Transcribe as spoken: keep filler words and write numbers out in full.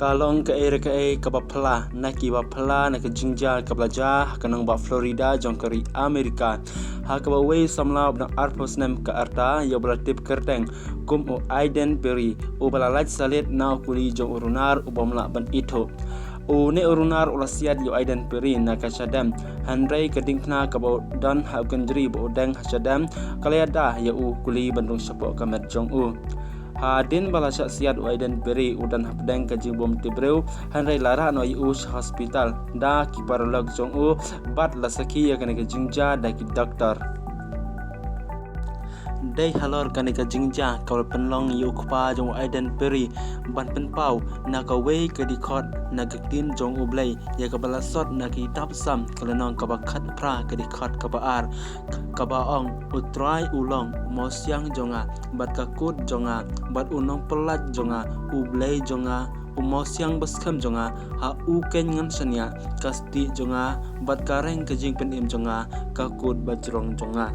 Ka long kaei re kaei kaba phylla na kiba phylla na ka jingjia kaba la jia ha ka nongbah Florida jong ka ri Amerika, ha kaba uwei u samla uba dang arphew snem ka rta, ïa uba la tip kyrteng kum u Aiden Perry, uba la lait salit na u kuli jong u runar u bym lah ban ithuh. Une u runar u la siat ïa u Aiden Perry na ka shadem, hynrei ka diengphna kaba u don ha u kynjri ba u deng ha shadem ka la ïada ïa u kuli ban rung shapoh ka met jong u. Hadien ba la shah siat u Aiden Perry, u don hapdeng ka jingbymtip briew, hynrei la rah noh ïa u sha hospital da ki paralok jong u, bad la sakhi ïa kane ka jingjia da ki doktor. Dei halor kane ka jingjia kaba la pynlong ïa u kpa jong u Aiden Perry ban pynpaw na kawei ka dkhot na ka ktien jong U Blei, ïa kaba la sot na ka kitab Salm, ka lynnong kaba khatphra, ka dkhot kaba ar, kaba ong: U Trai u long u mawsiang jong nga, bad ka kut jong nga, bad u nongpyllait jong nga, U Blei jong nga, u mawsiang baskhem jong nga, ha u keiñ ngan shaniah, ka stieh jong nga, bad ka reng ka jingpynim jong nga, ka kut bajrong jong nga.